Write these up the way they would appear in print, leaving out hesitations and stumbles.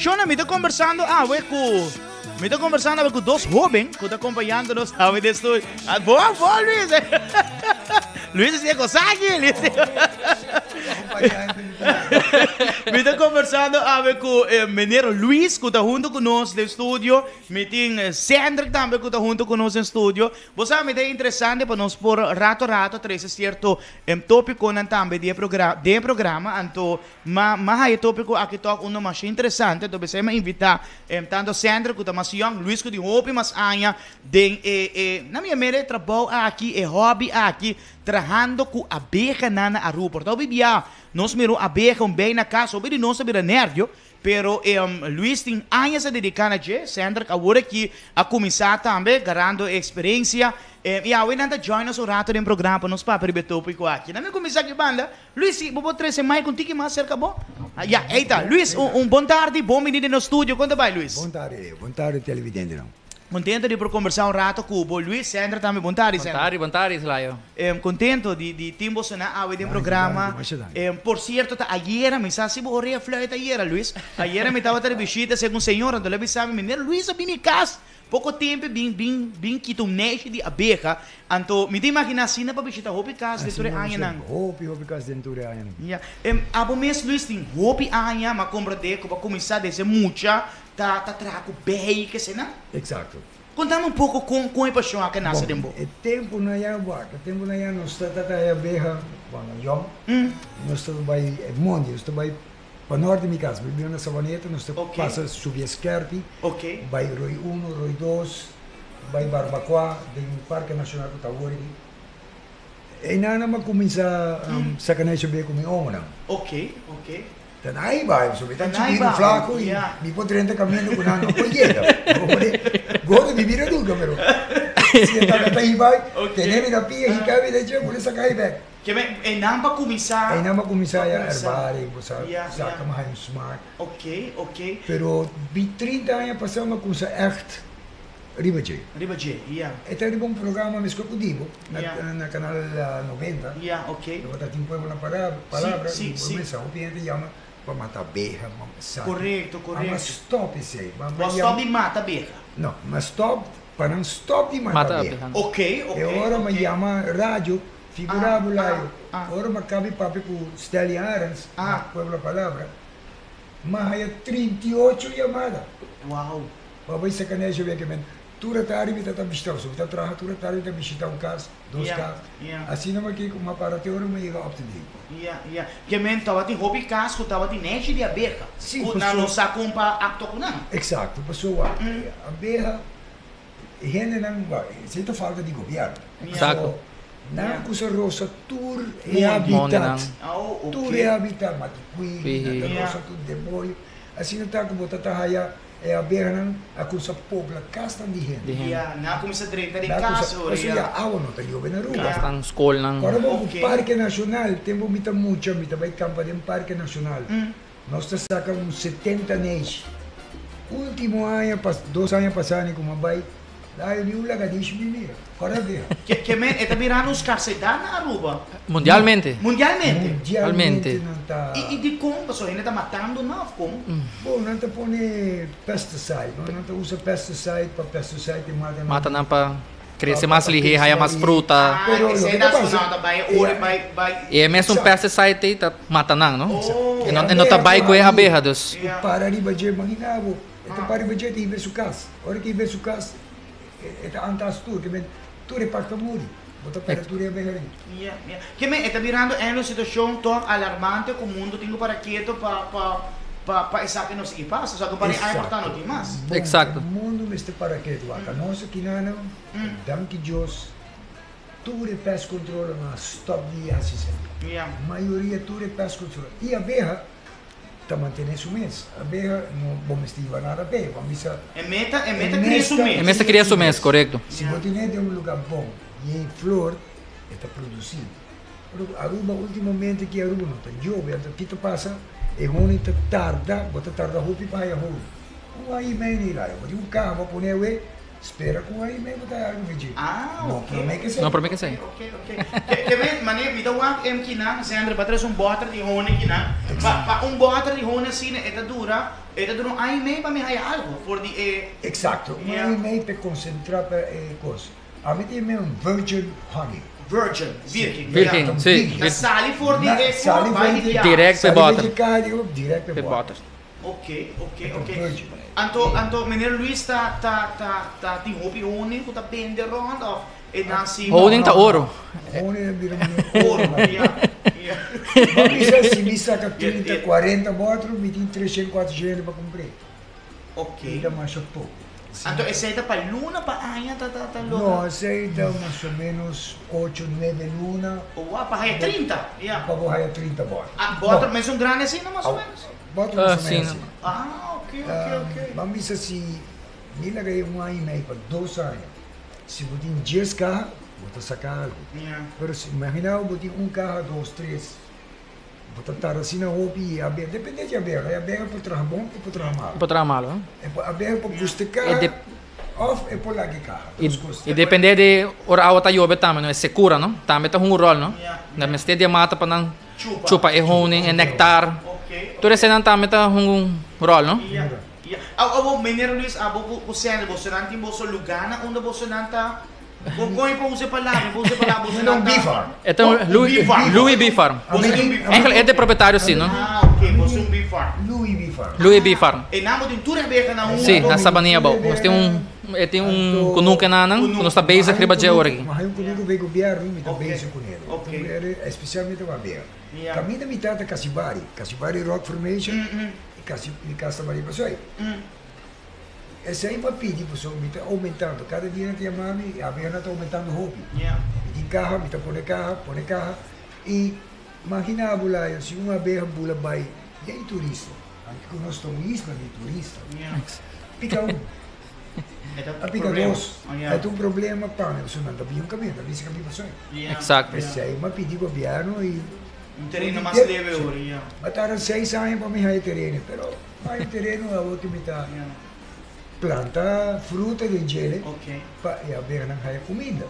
Shona, mi ta conversando awe cu mi ta conversando awe cu dos hoben cu ta acompañando nos awe den studio. Ah, bo, bo, Luis. Luis is cosa aki. Luis. Mi ta conversando awe cu eh, meneer Luis cu ta hunto cu nos den studio. Mi tin eh, Cendric tambe cu ta hunto cu nos den studio. Bo sa mi ta interesante pa nos por rato rato trece cierto em, topiconan tambe di e progra den e programa. Anto Ma ma haya topico aki tok uno masha interesante, anto besei m'a invita tanto Sandra cu ta mas yong, Luis cu tin hopi mas aña den e e na mi a mira e trabou aki, e hobby aki, trahando cu abehanan na Aruba. Por ta hopi bia nos mira un abeha, un bij na cas, hopi di nos a bira nervio, pero Luis tin añas a dedica na dje, Sandra awor aki a cuminsa tambe garando e experiencia, y awe nan ta join nos un rato den programa pa nos papia riba e topico aki. Na mi cuminsa aki banda. Luis, si bo por trece mic un tiki mas cerca bo? Ya, ey ta. Luis, un un bon tardi, bon bini den nos studio. Con ta bay, Luis? Bon tardi, Leo. Bon tardi, televidentenan. Contento di por conversa un rato cu bo, Luis. Sandra tambe. Bon tardi, Bon Sandra. tardi, bon tardi, Slayo. Contento di di tin boso na awe den Danki, programa. danki, masha danki. Por cierto, ta ayera, mi sa si bo orea fluit ayera, Luis. Ayera mi tabata di bishita segun señora, anto el a bisa mi, Meneer Luis a bini cas. Poko tempu bin bin bin kita un neshi di abeha, anto mi ta imagina asina pa bishita hopi kas den tur e añanan. Hopi hopi kas den tur e añanan. Ya. Abo mes Luis tin hopi aña, m'a komprendé ku bo a kuminsá desde mucha ta ta traha ku bei keseinan. Eksakto. Kontami un poko kon kon e pashon aki a nase den bo. Bon, e tempunan ya wak, e tempunan ya nos ta ta traha abeha cuando yòn, nos ta bai e mondi, nos ta bai Pa nort di mi kas, mi biba na Savaneta, nos ta pasa subi e skerpi, bai Rooi Uno, Rooi Dos, bai Barbacoa, den Parke Nashonal ku ta awor aki. Einan nan a kuminsá saka neshi be ku mi omonan. Ta nan ai bai, pasobra mi ta chikitu, flaku i mi por drenta kaminda ku nan no por yega. Gordo mi bira nunka, pero si e tabata hiba, tene mi na pia, hika mi den dje, por e saka ai bek. Ke men einan pa kuminsá. Einan pa kuminsá ya herbari, bo sa saka mas un smak. Ok, ok. Pero bi 30 aña pasá mi a kuminsá ègt riba dje. Riba dje, ya. E ta riba un programa meskos ku di bo, na kanal 90. Ya, ok. Tabata tin Pueblo na Palabra, i bo mester sa hopi hende yama pa mata abeha, pa saki. Korekto, korekto. Amo a stòp esei. Bo a stòp di mata abeha? No, mi a stòp pa nan stòp di mata abeha. Ok, ok. E ora mi a yama radio. Figura bo layo, ora mi a kabi papia ku Stelly Arends na Pueblo Palabra, mi a haya 38 yamada. Wow! Pa bai saka nesha weke men, tur a tardi mi ta ta bishita, pasobra mi ta traha tur a tardi mi ta bishita un kas, dos kas. Asina mi a kiko, mi a para te ora mi a yega up to date. Ya, ya. Ke men tabatin hopi kas ku tabatin neshi di abeha, ku nan no sa kon pa aktua ku nan. Eksakto, pasobra abeha. E hendenan, bueno, esei ta falta di gobierno. Exacto. Nan ku sa rosa tur e habitat, tur e habitat, matikwini, nan ta rosa tur demoyo. Asina ta ku bo ta ta haya e abehanan a kumsa pobla kasnan di hende. Ya, nan a kumsa drenta den kas ora ya. Pasobra awa no ta yobe na Aruba. Kasnan, skolnan. Ora bo ku Parke Nashonal, tempu mi ta mucha mi ta bai kampa den Parke Nashonal. Nos ta saka un 70 neshi. Ultimo aña pas, dos aña pasá ni kuma bai, layo ni un lagadishi mi mira. Kòrda bia. Ke ke men e ta birando un skarsedat na Aruba? Mundialmente. Mundialmente? Mundialmente nan ta. I i dikon? Pasobra hende ta matando nan òf kon? Bon, nan ta pone pesticide, no? Nan ta usa pesticide pa pesticide e mata nan. Mata nan pa Crece mas lihé, haya mas fruta. Ah, esei ta su nan ta bai e ora bai bai. E mesun pesticide ei ta mata nan, no? E no e no ta bai ku e abeha, dus. Ku para riba dje, magina bo, e ta para riba dje e ta hiba su kas. Ora ke hiba su kas, e ta antas tur, ke men tur e pak ta muri. Bo ta perde tur e abeha ei. Ya, ya. Ke men e ta birando en un situashon tòg alarmante ku mundu tin ku para keto pa pa pa pa esaki no sigui pasa. Osea ku para e aña por ta no tin mas. Bon, Exacto. e mundu mester para keto. Wak, nos akinanan, danki Dios, tur e pest control nan a stop di hasi esaki. Ya. Mayoria tur e pest control. I abeha ta mantene su mes. Abeha no bo mester hiba nada p'e. Bo a bisa. E meta, e meta cria su mes. E mester cria su mes, corecto. Si bo tene den un lugar bon y e flor, e ta produci. Pero Aruba ultimamente ki Aruba no ta yobe, anto ki ta pasa? E honing ta tarda, bo ta tarda hopi pa haya honing. Un aña y medio y largo. Bo tin un caha bo a pone awe. Spera ku ai mei bo ta algu viji. Ah, No ok. promé ke No esei. promé ke esei. Ok, ok. Ke ke men mane mi ta wak em kinan Sandra pa tres un bòter di honing kinan. Pa pa un bòter di honing asina e ta dura e ta dura un aña i mei pa mi haya algu for di e Eksakto, un Ya. aña i mei pa e konsentrá pa e kos. Ami tin men un virgin honey. Virgin, virgin, ya. Virgin, si. Virgin. Ta sali for di Na e sali kos for bai di di bia. Direct p'e sali for bòter. di kaha di direct p'e P'e bòter. bòter. Ok, ok, E ta ok. virgin. Anto, anto meneer Luis ta, ta, ta, ta tin hopi honing ku ta bende rond of e nan si. No, Honing ta no, no. oro. Honing a bira meneer oro Oro, na ya, ya. Bo bisa si mi saka Ya, 30, ya. 40 bòter mi tin 300, 400 pa kumpr'é. Ok. Mi ta masha poko. Anto esei ta pa luna, pa aña ta, ta, ta No, logra? esei ta mas o menos ocho, nuebe luna. Oh, wow, pa haya 30, ya. Pa bo haya 30 bòter. Ah, bòter mesun grandi asina mas o menos? Bòter mas o menos asina. Ah, ok, ok, ok. Ban bisa si mi laga e un aña i mei pa dos aña, si bo tin dies kaha, bo ta saka algu. Pero si imagina bo tin un kaha, dos, tres, bo ta tarda asina hopi i abeha, depende di abeha, e abeha por traha bon i por traha malu. Por traha malu. E por abeha por gusta e kaha òf e por laga e kaha, dos kos. I depende di ora awa ta yobe tambe, no, e sekura, no, tambe ta hunga un ròl, no. Nan mester di e mata pa nan chupa e honing, e nectar. Tur eseinan tambe ta hunga un ròl, no? Ya, ya. Awor, Meneer Luis, abo ku ku Sandra, bosonan tin boso lugánan unda bosonan ta Kon kon e por usa e palabra? E por usa e palabra bosonan ta Un bee farm. E ta un Un bee farm. Louis Bee Farm. Boso tin un bee farm. Eigenlijk e ta e propietario si, no? Ah, ok, boso tin un bee farm. Louis Bee Farm. Louis Bee Farm. E nan bo tin tur e abeha nan hunto? Si, na Sabanilla abou. Nos tin un, e tin un kunuke na nan ku nos ta bezig riba dje ora aki. Ma hay un kunuke bay gobierno mi ta bezig ku nel. Ok. Especialmente ku abeha. Kaminda mi tata Casibari, Casibari Rock Formation, i kasi mi kas ta bari pasoi. Esei mi a pidi pasobra mi ta oumentando, kada dia nan ta yama mi i abeha nan ta oumentando hopi. Mi tin kaha, mi ta pone kaha, pone kaha i magina bo Lion si un abeha bula bai ya e turista, anke ku nos ta un isla di turista, pika un, a pika dos, e ta un problema pa mi pasobra nan ta bin un kaminda, nan ta bisa kaminda pasoi. Esei mi a pidi gobierno i. Un tereno mas leve ora, ya. A tarda seis aña pa mi haya tereno, pero hay tereno awor ki mi ta planta fruta den djele pa e abehanan haya kuminda.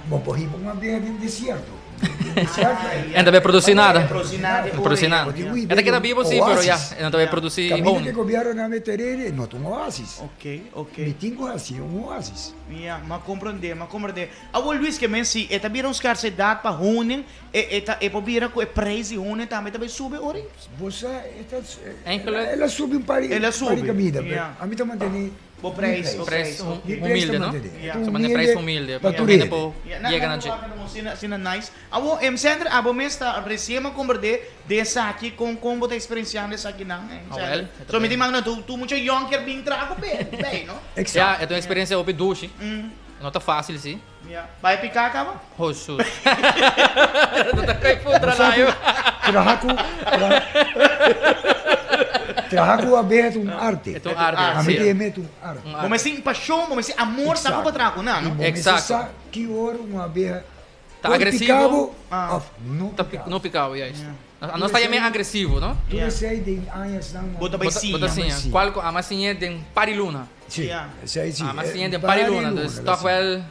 Bo por hiba un abeha den desierto. Den desierto ei. E no ta bay produci nada. E produci nada. E no produci nada. E ta keda bibo si, pero ya, e no ta bay produci Kaminda honing. ke gobierno nan e tereno e no ta un oasis. Ok, ok. Mi tin ku hasi un oasis. Ya, m'a komprende, m'a komprende. Awor Luis, ke men si e ta bira un skarsedat pa honing, E e ta e por bira ku e preis di honing tambe ta bai subi ori? Bo sa e ta Enkele. El a subi un par di El a par di subi, kamida pero ya. ami ta mantene Bo mi preis, preis. bo Preis preis, ok. Mi preis ta humilde, no? mantene. Ya. Ta Sa mantene preis humilde humilde pa pa tur tur hende hende. por Ya, na yega na na dje. wak asina asina nice. Awor em Sandra abo mes ta resien a komprende den esaki kon kon bo ta eksperensiando esakinan em Ah, Sandra? wel, e ta So mi bien. ta imagina tu tu mucha yonker bin traha ku be bei no? Ya, Exacto. e ta un eksperensia hopi dushi. No ta fásil si. Ya. Bai piká kaba? Hosus. No ta kai puntra Bo sa layo. ku traha ku traha ku abeha ta un arte. E ta un arte, A mi si. ta yama e ta un arte. Un Bo arte. mester tin pashon, bo mester tin amor sa ku bo traha ku nan, I no? bo mester Exacto. sa ki ora un abeha Ta por agresivo. piká bo Ah. òf no Ta piká bo. no piká bo, juist. Nos ta yama e agresivo, no? Tur esei den añasnan Bo ta bai Bo ta siña. bo ta siña. Kual ku ama siña den par di luna. Sí, esei sí. Ama siña den par di luna. Dus tòg wèl.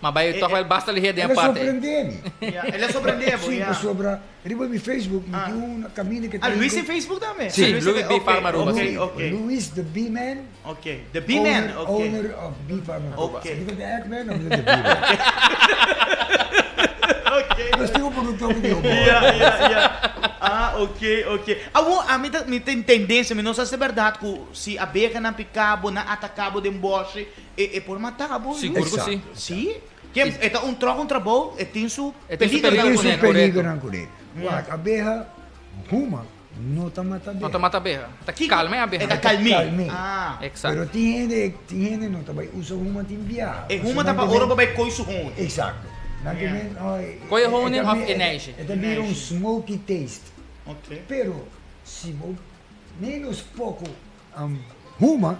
Ma bai toch wel basta lihe den El a parte. sorprende mi. Ja, el a sorprende bo, Sí, ja. pasobra riba mi Facebook mi tin un caminda que Ah, ta Luis tin Facebook tambe? Sí, Luis Louis tin- B. Farm Aruba. Ok, ok. Luis the Bee Man. Ok, the Bee Man, Owner, ok. owner of Bee Farm Aruba. Ok. Si dico de Egg Man of the Bee Man. Ok. Nos tin un productor cu dico bo. Ja, ja, ja. Ah, ok, ok. Awor, ami ta, mi tin tendencia, mi no sa si ta berdad cu si abehanan pica bo, nan ataca bo den boshi, E e por mata bo. Sigur ku si. Si. Ken e ta un tròk un trabou e tin su E tin su peligernan peliger E kuné. tin su korekto. peligernan kuné. Wak, abeha huma no ta mata abeha. No ta mata abeha. E ta kalma e abeha. E ta kalm'é. Kalm'é. Ah. Eksakto. Pero tin hende, tin hende no ta bai usa huma tin biaha. E huma ta pa ora bo bai koi su honing. Eksakto. Nan ke men, oh, Koi e honing òf e neishi? E ta bira un smoky taste. Ok. Pero si bo menos poko Huma,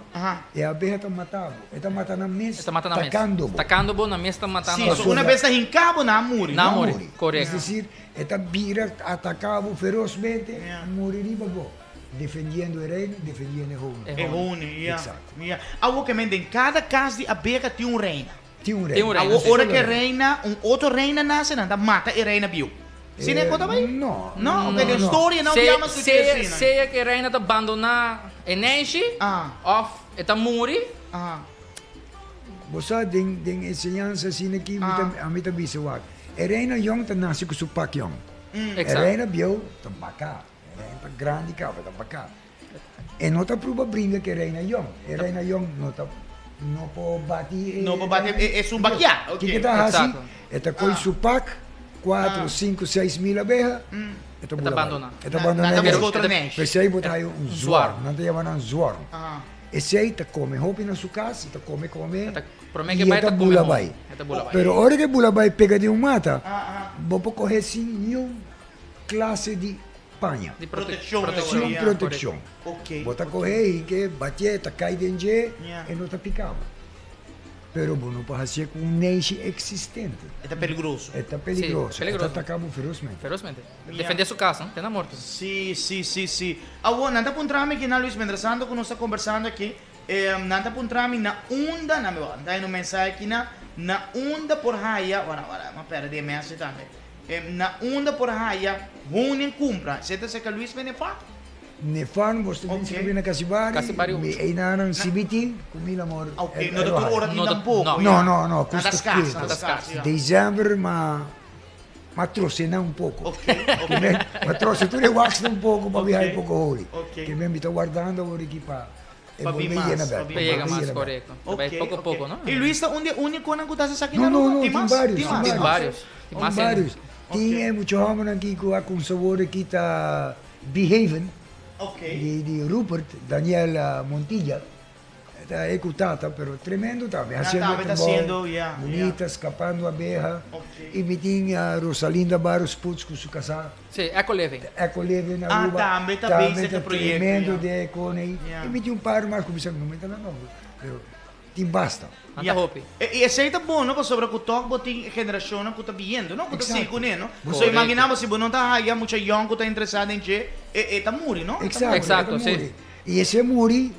e abeha ta mata bo. E ta mata nan mes E ta mata nan mes. takando bo. Takando bo, nan mes ta matando Sí, so una bes ta hinka bo, nan a muri. Nan a muri, korekto. Es desir, e ta bira ataka bo ferosmente, muri riba bo. Defendiendo e reina, defendiendo e honing. E honing, ya. Exacto. Ya. Awor ke men den kada kas di abeha tin un reina. Tin un Tin reina. un reina, Awor sí. ora ke reina, un otro reina nase, nan ta mata e reina bieu. Si ne kota bai? No. No, oké, den no. storia nan Sea, biama su sea, asina. sea ku e reina ta bandoná e neishi, Ah. òf e ta muri. Ah. Bo sa, den, den enseñansa asina aki, mi ta, ami ta bisa wak. E reina yong ta nase ku su pak yong. E Exacto. reina bieu ta baka. E reina ta grandi kaba, ta baka. E no ta pruba bringa ku e reina yong. E reina yong no ta, no por bati e No por bati reina e esun bakiá. Kiko Oké. ta hasi? Exacto. E ta koi su pak, kuatro, sinku, seis mil abeha, e ta E ta bula bai. bandoná. E ta Na bandoná na ta e buska reina. otro nèshi. P'esei bo ta haya un Zwar. zwar. Nan ta yama nan zwar. Ah. Esei ta kome hopi na su kas, e ta kome kome E ta promé ke i bai e ta ta kome bula hopi. bai. E ta bula bai. Pero ora ku e bula bai pega den un mata, bo por kohe sin niun klase di paña. Di Protekshon, protekshon. Sin ya. protekshon. Oké. Bo ta kohe i ke batié, ta kai den dje, Ya. e no ta pika bo. Pero bo no por hasié ku un neishi eksistente. E ta peligroso. E ta peligroso. Sí, peligroso. E ta ataka bo ferosmente. Ferosmente. Defendé su kas, no? Te na morto. Sí, sí, sí, sí. Awor, nan ta puntra mi kinan, Luis, mientras tanto ku nos ta kombersando aki, nan ta puntra mi na unda, nan mi wak, nan ta un mensahe aki na, na unda por haya, wara, wara, m'a pèrdè e message tambe. Na unda por haya honing kumpra? Esei ta serka Luis Benefá? Nefan, bos ta bin sirbi na Casibari, Casibari mi ocho. einanan CBT, ku mil amor. Ok, el- no ta el tur lo ora haya. tin No ta- tampoco. no. ya. No, no, no, Nan ta custa skars, kieto. nan ta skars, ya. December ma ma trose nan un poco. Ok, ok. Ke men ma trose tur e wax un poco pa Ok, mi haya poco olie. ok. Ke men mi ta guardando awor aki pa e Pa bin bolbe mas, yena pa bek. bin Pa yega bolbe mas, yena bek. korekto. Ta bai Ok, poko ok. poko, no? I Luis ta un di e únikonan ku ta hasi esaki No, na no, Aruba? no, Tin tin mas? varios, Tin tin mas? Tin varios. varios. Tin Tin mas hende. varios. Tin Ok. e mucha hòmbernan aki ku a kumsa wor aki ta Behaven Ok. di di Rupert, Daniel Montilla. Ta e ku tata, pero tremendo tambe. Ya Haciendo tambe ta trabou, haciendo, ya, bunita, skapando abeha. Ok. I mi tin Rosalinda Barros Putz ku su kasá. Sí, Eco Living. Eco Living Ah, Aruba. tambe ta Tambe bezig ta e proyecto, tremendo ya. de con ei. Ya. I mi tin un par mas ku mi sa no mi ta na nomber, pero tin basta. Nan ta hopi. I esei ta bon, no? Pasobra ku tòg bo tin e generashonnan ku ta biendo, no? Ku ta sigui kuné, no? Bo So Korekto. imaginá bo si bo no ta haya mucha yòn ku ta interesá den dje, e e ta muri, no? E ta Exacto, muri. Exacto, e ta sí. muri. I esei muri,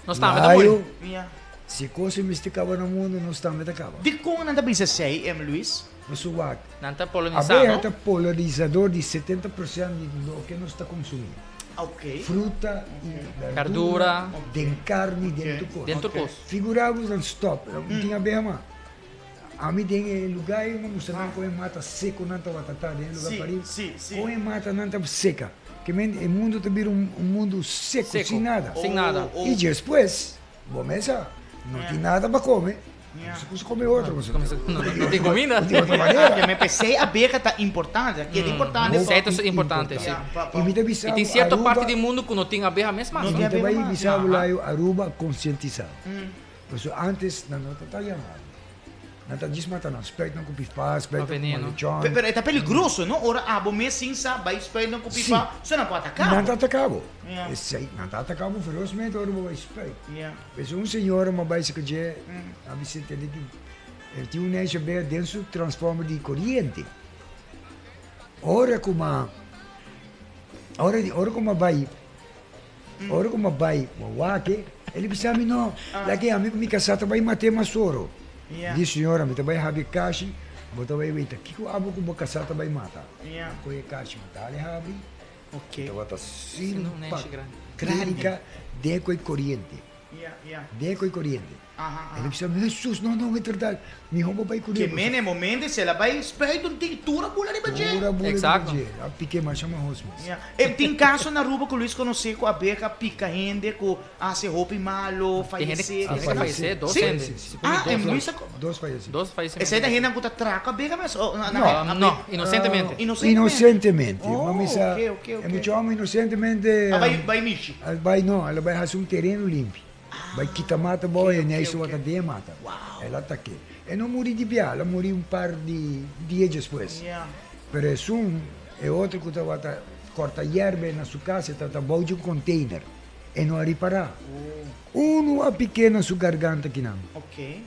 Nos tambe ta muri. layo, Ya. si kos e mester kaba na mundu, nos tambe ta kaba. Dikon nan ta bisa esei, em Luis? Nos wak. Nan ta polonisá, Abeha no? ta polarisador di 70% di loke nos ta konsumí. Ok. Fruta y Verdura. verdura, den carni, den tur cos. Den tur cos. Figura bo dan stop, no tin abeha mas. Ami den e lugar ei, mi mustra nan con e mata seco nan tabata ta den e lugar Sí, pariba. sí, sí. Con e mata nan ta seca. Ke men e mundo ta bira un un mundo seco, Seco. sin nada. Sin nada. Oh, oh. Y despues, bo mesa, no tin nada pa come. Yeah. Nos cuminsa come otro, nos No, no tin comida. No tin otro manera. Ke me p'esei abeha ta importante, keda importante Hopi Esei ta importante, si. Ya, pa, pa. Y mi ta bisa I tin bo, cierto Aruba, parti di mundo cu no tin abeha mes mas. No Mi tin ta abeha bai mas. bisa bo Aha. layo Aruba concientisa. Pasobra antes nan no ta ta yama. Nan ta djis mata nan, spuit nan cu pipa, spuit nan cu Veneno. malechon. Pero e ta peligroso, no? Ora abo mes sin sa bai spuit nan cu Si. pipa, so nan por ataka Nan bo. ta ataka bo. Ya. Esei, nan ta ataka bo ferozmente ora bo bai spuit. Ya. Pues un señora ma bai saka dje, a bisa tende ki el tin un neisha bea den su transformer di coriente. Ora cu ma, ora di, ora cu ma bai, ora cu ma bai, ma wak, el bisa mi no, laki ami cu mi casa ta bai mate masoro. Yeah. Di señora, mi ta bai habri kashi, bo ta bai weta kico abo cu bo casa ta bai mata. Yeah. Coge e kashi, mi ta dale habri. Ok. Tabata sin No, pa neshi grandi. clínica de coi corriente. Yeah, yeah. De coi corriente. Aha, El bisa, Jesus, no, no, es verdad. Mi hombre bai Que corriente. mene momento se la bai spuit un tintura bula riba dje. Pura bula Exacto. riba dje. A pique mas chama hosmes. Yeah. E tin caso na Aruba cu Luis conoce cu abeja pica hende cu hace hopi malo, Tin hende fallece. tin hende que fallece, dos Sí? hende. Sí, sí. Si pone Ah, dos, en dos. Luis Dos fallecidos. Dos fallecimientos. Esey ta hende cu ta traca abeja mes? O, na, na, No. abe- No, inocentemente. Inocentemente. Inocentemente. Oh, Mami sa, ok, ok, ok. E mucho hombre inocentemente. Ah, bai, bai mishi. ah, Bai no, ela bai hacer un terreno limpo. Bai kita mata boy, ok, e isso ok. ata de mata. Ela ataque. E não morri de bia, ela morri um par de dias depois. Yeah. Pero es un, e outro que estava corta hierba na sua casa, estava bom de um container. E no a ripará. Unu a pik'é na su garganta kinan.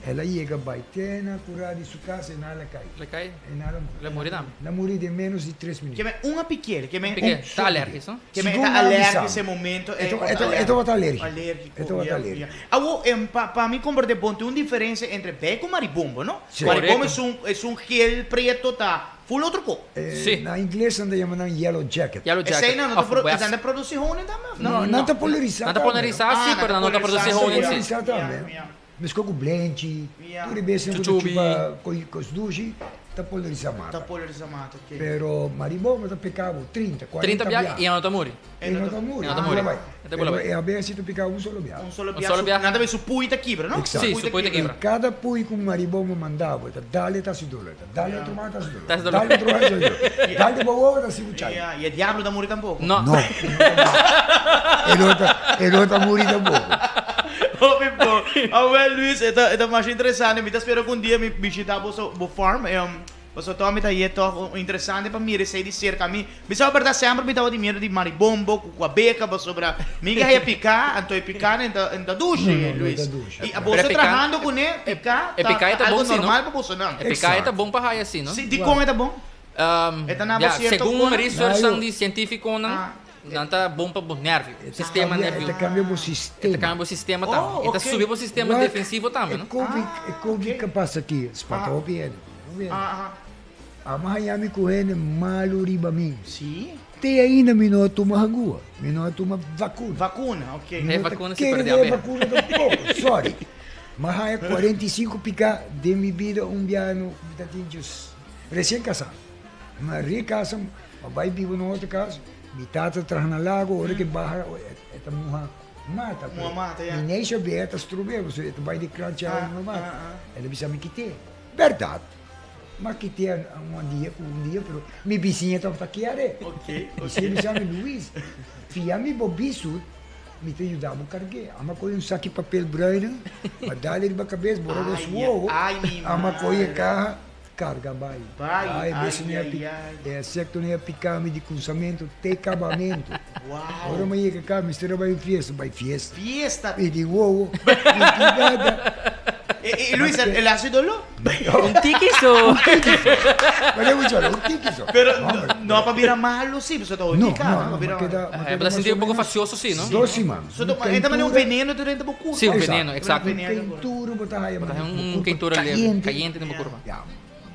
El a yega bai te na kurá di su kas e nala kai. El a kai? E nala muri. El a muri tambe? El a muri den ménos di tres minüt. Ke men un a pik'é, ke men un Ta alérgis, no? Ke men e ta alérgis e momento e E tabata alérgiko. Alérgiko, E tabata alérgiko. Awor, pa mi komprendé bon, tin un diferensia entre bei ku maribombo, no? Sí. Maribombo es un gel preto ta Full otro ko. Sí. Na ingles nan ta yama nan yellow jacket. Yellow jacket. Esei nan no ta Of pro, wesp. nan ta produci honing tambe of No, no? nan ta polarisá Nan ta tambe. polarisá Ah, sí, nan pero ta nan no ta polarisá produci sí. honing sí. Polarisá tambe. Ya, ya. Meskos ku blenchi, Ya. tur e besnan ku ta Chuchubi. chupa koi kos dushi, ta polarisá mata. Ta polarisá mata, ok. Pero maribomba ta peka bo 30, 40 30 biaha biaha. i nan no ta muri. E no ta muri. E no ta muri. Bula bai. E ta bula Pero bai. e abeha si ta pika un solo biaha. Un solo Un biaha. solo Su, biaha. nan ta bay su pui ta kibra, no? Exacto. Sí, su pui ta kibra. Y cada pui cu maribomba manda bo, ta dale ta haci dolor, ta dale otro man ta haci dolor, Ta haci ta dolor. dale otro man ta haci dolor, dale bo wowo ta haci bo chay. Ya, y e diablo ta muri tampoco. No. No. E no ta, e no ta muri tampoco. Hopi bon. Awel Luis, e ta, e ta masha interesante. Mi ta spera cu un dia mi bishita boso, bo farm. Pasobra tòg mi ta haye tòg interesante pa mira esei di serka. Mi mi sa bèrdat semper mi tabata di miedu di maribombo ku ku abeka pasobra mi ke haya piká anto e piká nan ta ta dushi Luis. I boso trahando kuné piká ta algu normal pa bosonan. E piká e ta bon pa haya si no? Si, dikon e ta bon? E ta na bo sierto Segun researchnan di sientifikonan Nan ta bon pa bo nervio, sistema nervio. E ta cambia bo sistema. E ta cambia bo sistema tambe. E ta subi bo sistema defensivo tambe, no? E covid, e covid ka pasa aki, spanta hopi hende. Hopi hende. Amo haña mi ku hende malu riba mi. Si. Te ainda mi no a tuma hangua, mi no a tuma vakuna. Vakuna, ok. Mi no ta kere den e vakuna tampoco, sorry. Mi a haña 45 piká den mi bida un biaha no, mi ta tin djis resien kasá. Mi a rekasa, mi a bai biba na otro kas. Mi tata traha na lago, ora ke baha e ta muha mata. Muha mata, ya. Mi neisha bia ta strob'é, pasobra e ta bai di kranchi awa muha mata. El a bisa mi kit'é. Bèrdat, m'a kit'é un dia ku un dia, pero mi bisiña tabata kier e. Bisiña bisa mi, Luis, fia mi bo bisut, mi ta yuda bo karg'é. Amo a kohe un saki papel bruin, m'a dal riba kabes, bora dos wowo, amo a kohe e kaha. Carga bai. Bai, Ai, ai, bes mi a ai, pi- ai. e insecto ne a pica mi di cunsamento te cabamento. Wow. Ora mi yega ca, mi ster bai un fiesta, bai fiesta. Fiesta. Mi di wowo, mi di nada. E, e Luis, el hace dolor? Un tiki so. Ma ne mucho, un tiki so. Pero No, hombre. no pa bira malo sí, so ta No, tika, no, no, no, pa bira ma queda, malo. ma Eh, queda pero más sinti o un poco menos facioso sí, no? Dos siman. So to, entra un veneno te dentro bo curva. Sí, un veneno, exacto. Un quentura bo ta haya, Bo ta haya bo un curpa quentura leve, caliente. caliente den bo curpa. Ya,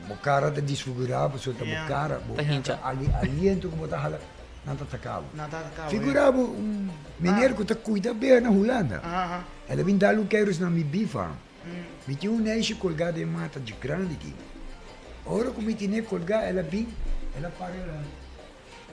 bo cara ta disfigurá, pasobra ta bo cara, bo Ta hincha. aliento ku bo ta hala, nan ta atacá bo. Nan ta atacá bo, Figurá bo un meneer ku ta kuida bea na Hulanda. El a bin dal un keirus na mi bee farm. Mi tin un neisje kolgá den mata dje grandi aki. Ora ku mi tin'é kolgá, el a bin, el a para el a.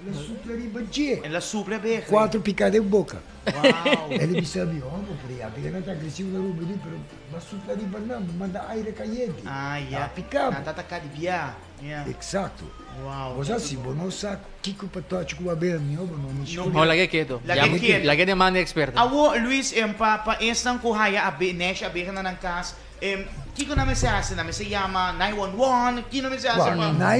El a supla riba dje. El a supla abeja. Cuatro pica den boca. Wow. El a bisa mi, homber, pero e abeja ta agresivo na Rubén, pero bo a supla riba nan, bo manda aire cayente. Ah, ya. A pica bo. Nan ta ataca di bia. Ya. Exacto. Wow. Bo sa, si bo no sa kico pa tochi cu abeja, miho bo no mishi cu No, laga keto. Laga keto. Laga den man di experto. Awo, Luis, pa pa esnan cu haya abe, neshi abeja na nan cas, Kiko nan mester hasi? Nan mester yama 911? Ki nan mester hasi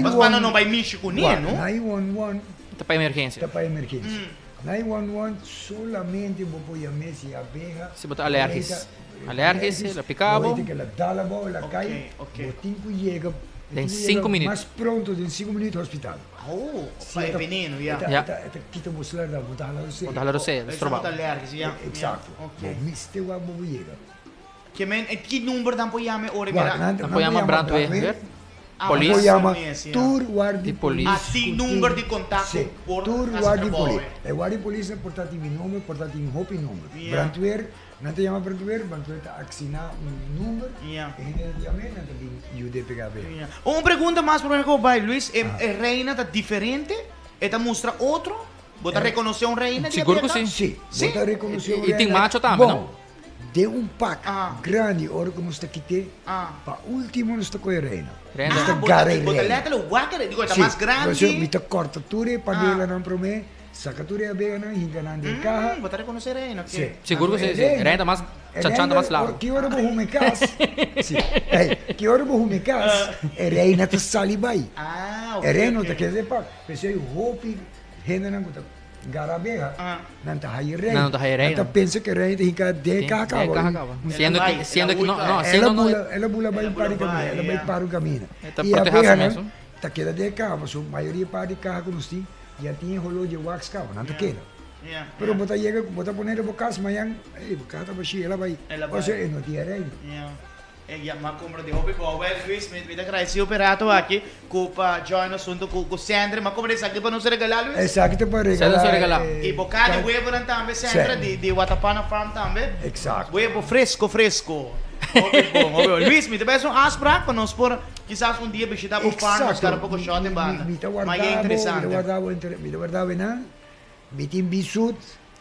pa pa nan no bai mishi kuné, no? 911 Ta pa emergensia. Ta pa emergensia. 911 solamente bo por yam'é si abeha. Si bo ta alergis. Alergis, el a pika bo. Bo ke la dal abou, el a kai. Bo tin ku yega. Den sinku minüt. Mas pronto den sinku minüt hospital. Oh, pa e veneno, ya. E ta kita bo slerda, bo ta hala rosea. Bo ta hala rosea, ta stroba. Bo ta alergis, ya. Eksakto. Bo mester wak bo por yega. Ke men e ki number nan por yama e ora mira? Nan por yama brandweer, polis. Nan por yama tur guardi polis. Ah, tin number di contacto por Tur haci guardi trabou, polis. eh. E guardi polis nan por ta tin mi nomber, por ta tin hopi nomber. Brandweer, nan ta yama brandweer, brandweer ta asigna un number, e hende nan ta yama e, nan ta bin yuda e pega be. Un pregunta mas prome ku bo bai, Luis, e reina ta diferente? E ta mustra otro? Bo ta reconoce un reina di Sigur ku abeja? si. Si, bo ta reconoce un reina. I tin macho tambe, no? Bon, Den un pak grandi ora ku nos ta kit'é, pa último nos ta kohe reina. Nos ta gara e reina. Bo ta lètterlijk wak e reina, e ta mas grandi. Si, mi ta kòrta tur e panelanan promé, saka tur e abehanan, hinka nan den kaha. Bo ta rekonosé reina, oke. Si. Sigur ku si, si. Reina ta mas, chanchanta mas largu. Ki ora bo huma e kas, si, ey, ki ora bo huma e kas, e reina ta sali bai. Ah, oke, E reina no oke. ta keda den pak. P'esei hopi hendenan ku ta. Gara abeha, nan ta haya rei. Nan ta haya rei. Nan ta pensa ku rei ta hinka den kaha kaba. Den kaha kaba. Siendo ki, siendo ki no, no, siendo no. El a bula bai un par di kamina, el a bai par un kamina. E ta proteha su mes. Ta keda den e kaha, pasobra mayoria par di kaha ku nos tin ya tin e holó dje wax kaba, nan ta keda. Pero bo ta yega, bo ta pone riba bo kas mañan, ey, bo kaha ta bashí, el a bai. Osea e no tin e rei. E ya m'a compra di hopi bo. Well Luis, mi ta agradecido p'e rato aki cu pa join nos hunto cu Sandra. M'a compra esaki pa nos regala, Luis. Esaki ta pa regala. Esaki regala. Y boca di huevonan tambe, Sandra, di Watapana Farm tambe. Exacto. Huevo fresco, fresco. Hopi bon, hopi bon. Luis, mi ta bay haci un afspraak pa nos por kisas un dia bishita bo farm, nos cara poco shot e banda. Mi ta warda bo, mi ta warda bo, mi ta warda bo enan. Mi tin bisut.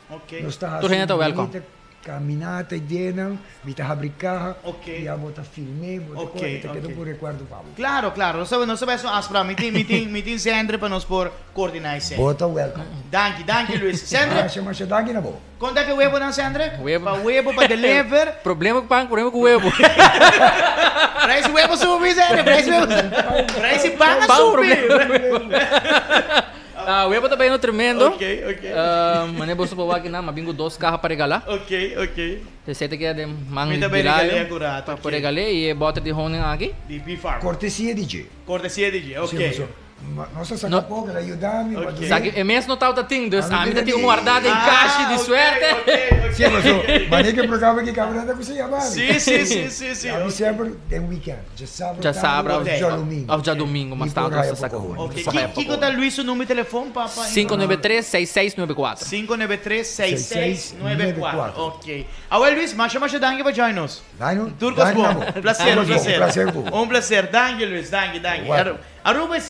Ok. Nos ta Tur hasi hende ta welkom. bunita caminata y denan, mi ta habri caha, Ok. y abo ta film'é, bo ta Ok, coge, ta keda ok. un recuerdo pa bo. Claro, claro. Nos ta nos ta bai haci un afspraak. Mi tin, mi tin, mi tin Sandra pa nos por coordina esei. Bo ta welkom. Danki, danki Luis. Sandra, Masha, masha danki na bo. konta ke webonan Sandra? Webo. Pa webo, pa deliver. Problema ku pan, problema ku webo. Prijs webo subi, Sandra, prijs webo subi. Prijs di pan a Pan subi. problema ku webo. Ah, webo ta bayendo tremendo. Ok, ok. Ah, mane boso por wak nan, m'a bin ku dos kaha pa regalá. Ok, ok. Esei ta keda den man Mi ta di bay Layo regal'é akurato, pa ok. por regal'é i e bòter di honing aki. Di Bee Farm. Kortesia di dje. Kortesia di dje, ok. Sí, paso nos a saka No. poko, el a yuda mi, Ok. pa dun'é. Saki e mes no tabata tin, dus Ah, ami ta tin un ah, wardá den kashi di ok, suerte. ok, ok. Sí, paso mane ke programa aki kabra ta kusa yama mi. Sí, sí, sí, sí, sí. Ami ok. semper den weekend. Djasabra Djasabra tardi of djadomingo. of djadomingo mas Mi por tantu nos haya ta saka poko honing. Ok, Nos ta haya poko kiko ta honing. Luis su number di telefon pa pa 593 6694. 593 6694. Ok. Awel Luis, masha masha danki pa join nos. Dai no, Tur kos danki na bon. bo. Placer, Tur un kos bon. placer. Un placer ku bo. Un placer. Danki Luis, danki, danki. Welcome. Aruba es.